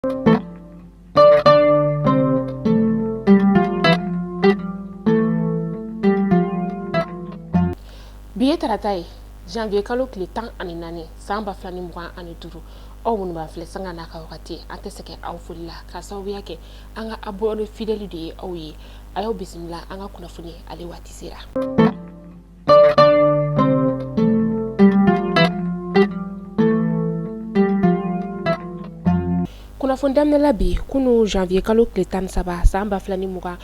Bi ye tarata ye, janvier kalo tile 14 san 2025. Aw minnu b'an filɛ sanga n'a ka wagati, an tɛ sɛgɛn aw foli la k'a sababuya kɛ an ka abonné fidèle de ye aw ye. A y'aw bisimila an ka kunnafoni ale waati sera. Kunnafoni daminɛ la bi kunun janvier kalo tile 13 san 2025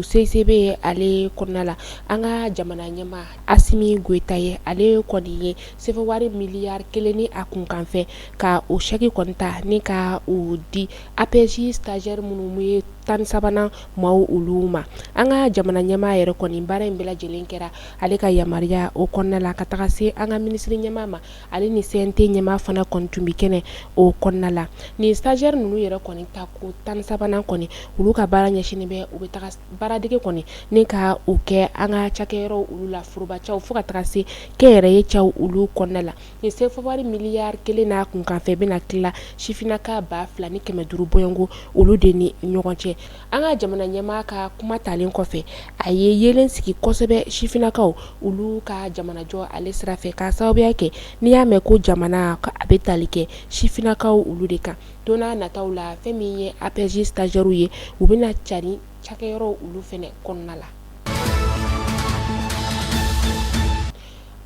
CICB ale kɔnɔna la, an ka jamana ɲɛmaa Asimi Goyita ye ale kɔni ye sefa wari miliyari kelen ni a kunkanfɛn ka o chèque kɔni ta ni ka o di APEJ stagiaire minnu ye 13nan maaw olu ma. An ka jamana ɲɛmaa yɛrɛ kɔni baara in bɛɛ lajɛlen kɛra ale ka yamaruya o kɔnɔna la ka taga se an ka minisiri ɲɛmaa ma, ale ni CNT ɲɛmaa fana kɔni tun bɛ kɛnɛ o kɔnɔna la. Nin stagiaire ninnu yɛrɛ kɔni ta ko 13nan kɔni, olu ka baara ɲɛsinnen bɛ u bɛ taga baaradege kɔni ni ka o kɛ an ka cakɛyɔrɔw olu la, forobacaw fo ka taga se kɛnyɛrɛye caw olu kɔnɔna la. Nin sefa wari miliyari kelen n'a kunkanfɛn bɛna tila sifinnaka 2500 bɔɲɔgɔnko olu de ni ɲɔgɔn cɛ. An ka jamana ɲɛmaa ka kuma talen kɔfɛ, a ye yeelen sigi kosɛbɛ sifinnakaw olu ka jamanajɔ ale sira fɛ, k'a sababuya kɛ n'i y'a mɛn ko jamana a bɛ tali kɛ sifinnakaw olu de kan. Don n'a nataw la, fɛn min ye APEJ stagiairew ye, u bɛna cari cakɛyɔrɔw olu fana kɔnɔna la.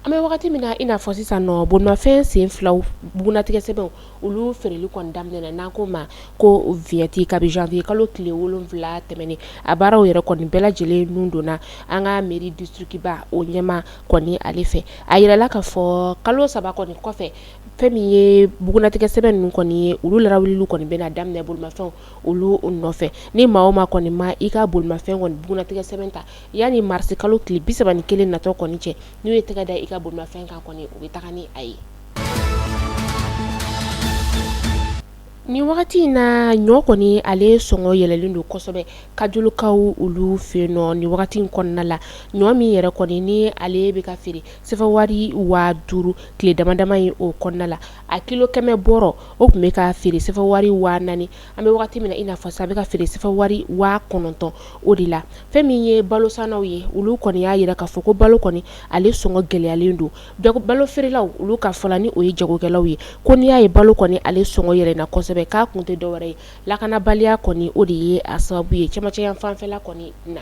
An bɛ wagati min na i n'a fɔ sisan nɔ, bolimafɛn sen filaw bugunnatigɛ sɛbɛnw olu feereli kɔni daminɛna n'an ko ma ko vignette kabi janvier kalo tile 7 tɛmɛnen. A baaraw yɛrɛ kɔni bɛɛ lajɛlen nun donna an ka mairie district ba o ɲɛmaa kɔni ale fɛ. A yirala k'a fɔ kalo 3 kɔni kɔfɛ, fɛn min ye bugunnatigɛ sɛbɛn ninnu kɔni ye, olu larawulili kɔni bɛna daminɛ bolimafɛnw olu nɔfɛ. Ni maa o maa kɔni ma i ka bolimafɛn kɔni bugunnatigɛ sɛbɛn ta yanni mars kalo tile 31 natɔ kɔni cɛ, n'u ye tɛgɛ da i ka bolimafɛn kan kɔni, u bɛ taga ni a ye. Nin wagati in na, ɲɔ kɔni ale sɔngɔ yɛlɛlen don kosɛbɛ kajolokaw olu fɛ yen nɔ nin wagati in kɔnɔna la. Ɲɔ min yɛrɛ kɔni ni ale bɛ ka feere sefa wari 5000 tile dama dama ye o kɔnɔna la, a kilo 100 bɔrɔ o tun bɛ ka feere sefa wari 4000. An bɛ wagati min na i n'a fɔ sisan, a bɛ ka feere sefa wari 9000 o de la. Fɛn min ye balosannaw ye, olu kɔni y'a jira k'a fɔ ko balo kɔni ale sɔngɔ gɛlɛyalen don. Balo feerelaw olu ka fɔ la, ni o ye jagokɛlaw ye, ko n'i y'a ye balo kɔni ale sɔngɔ yɛlɛnna kosɛbɛ, k'a kun tɛ dɔwɛrɛ ye, lakanabaliya kɔni o de ye a sababu ye cɛmancɛ yan fanfɛla kɔni na.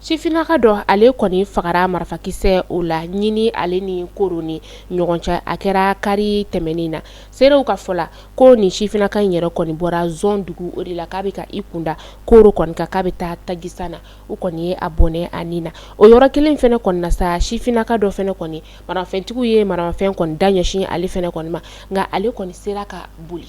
Sifinnaka dɔ ale kɔni fagara marifakisɛ o la ɲini ale ni koro ni ɲɔgɔn cɛ. A kɛra kari tɛmɛnen na. Seerew ka fɔ la ko nin sifinnaka in yɛrɛ kɔni bɔra zɔn dugu o de la k'a bɛ ka i kunda koro kɔni kan, k'a bɛ taa tajisan na. U kɔni ye a bɔnɛ a ni na. O yɔrɔ kelen fana kɔni na sa, sifinnaka dɔ fana kɔni, maramafɛntigiw ye maramafɛn kɔni da ɲɛsin ale fana kɔni ma, nka ale kɔni sera ka boli.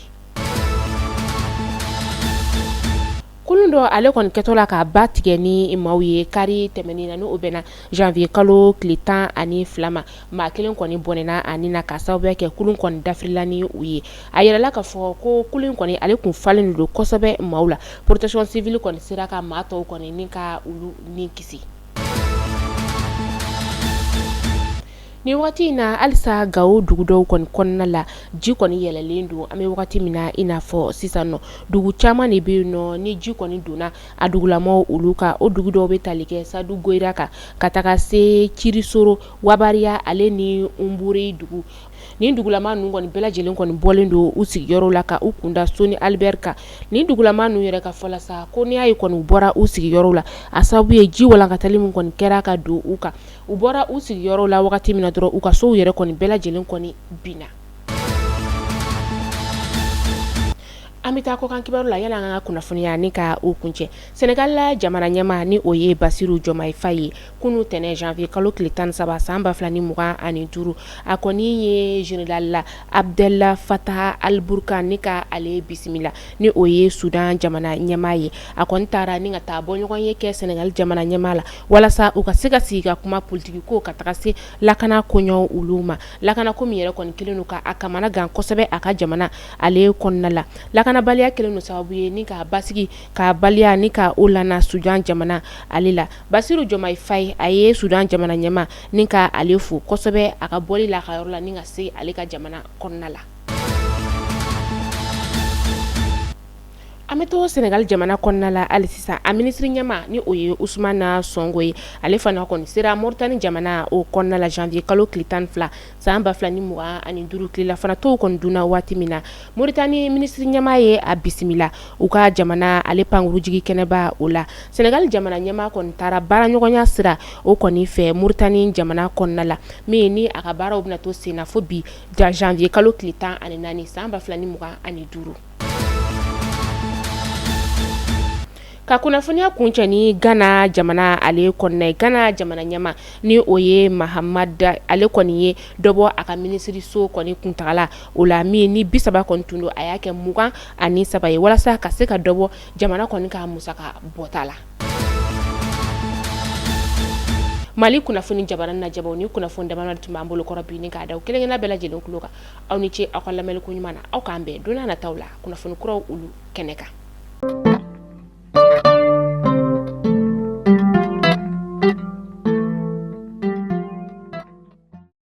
Kulun dɔ ale kɔni kɛtɔ la k'a ba tigɛ ni maaw ye kari tɛmɛnen na, ni o bɛnna janvier kalo tile 12 ma, maa kelen kɔni bɔnɛna a ni na k'a sababuya kɛ kulun kɔni dafirila ni u ye. A yirala k'a fɔ ko kulun kɔni ale kun falen don kosɛbɛ maaw la. Protection civile kɔni sera ka maa tɔw kɔni ni ka olu ni kisi. Nin wagati in na, halisa Gawo dugu dɔw kɔni kɔnɔna la, ji kɔni yɛlɛlen don. An bɛ wagati min na i n'a fɔ sisan nɔ, dugu caman de bɛ yen nɔ ni ji kɔni donna a dugulamaw olu kan. O dugu dɔw bɛ tali kɛ Sadu Goyira kan ka taga se Cirisoro, Wabariya ale ni Nbure dugu. Nin dugulama ninnu kɔni bɛɛ lajɛlen kɔni bɔlen don u sigiyɔrɔ la ka u kunda Soni Alibɛri kan. Nin dugulama ninnu yɛrɛ ka fɔ la sa, ko n'i y'a ye kɔni u bɔra u sigiyɔrɔ la, a sababu ye ji walankatali min kɔni kɛra ka don u kan. U bɔra u sigiyɔrɔ la wagati min na dɔrɔn, u ka sow yɛrɛ kɔni bɛɛ lajɛlen kɔni binna. An bɛ taa kɔkan kibaru la yanni an ka kunnafoniya ni ka o kuncɛ. Senegal la jamana ɲɛmaa ni o ye Basiru Jɔmayi Fayi ye, kunun tɛnɛn janvier kalo tile 13 san 2025, a kɔni ye général Abdel Fattah al-Burhan ni ka ale bisimila, ni o ye Sudan jamana ɲɛmaa ye. A kɔni taara ni ka taa bɔɲɔgɔn ye kɛ Senegal jamana ɲɛmaa la walasa u ka se ka sigi ka kuma politiki ko ka taga se lakana koɲɛw olu ma. Lakana ko min yɛrɛ kɔni kɛlen don ka a kamana gan kosɛbɛ a ka jamana ale kɔnɔna la. Lakana Lakanabaliya kɛlen don sababu ye ni ka basigi ka baliya ni ka o lana Sudan jamana ale la. Basiru Jɔmayi Fayi, a ye Sudan jamana ɲɛmaa ni ka ale fo kosɛbɛ a ka bɔli la a ka yɔrɔ la ni ka se ale ka jamana kɔnɔna la. An bɛ to Senegal jamana kɔnɔna la hali sisan, a minisiri ɲɛmaa ni o ye Usumana Sɔnko ye, ale fana kɔni sera Moritani jamana o kɔnɔna la janvier kalo tile 12 san 2025, tilelafana tow kɔni dunna waati min na, Moritani minisiri ɲɛmaa ye a bisimila u ka jamana ale pankurujigi kɛnɛba o la. Senegal jamana ɲɛmaa kɔni taara baaraɲɔgɔnya sira o kɔni fɛ Moritani jamana kɔnɔna la, min ni a ka baaraw bɛna to sen na fo bi janvier kalo tile 14 san 2025. Ka kunnafoniya kuncɛ ni Gana jamana ale kɔnɔna ye. Gana jamana ɲɛmaa ni o ye Mahamada, ale kɔni ye dɔ bɔ a ka minisiriso kɔni kuntagala o la, min ni 30 kɔni tun don, a y'a kɛ 23 ye walasa ka se ka dɔ bɔ jamana kɔni ka musaka bɔta la. Mali kunnafoni jabaranin lajɛbaaw, ni kunnafoni damadɔ tun b'an bolo kɔrɔ bi ni k'a da kelen-kelenna bɛɛ lajɛlen tulo kan. Aw ni ce aw ka lamɛnni ko ɲuman na. Aw k'an bɛn don nataw la kunnafoni kuraw olu kɛnɛ kan.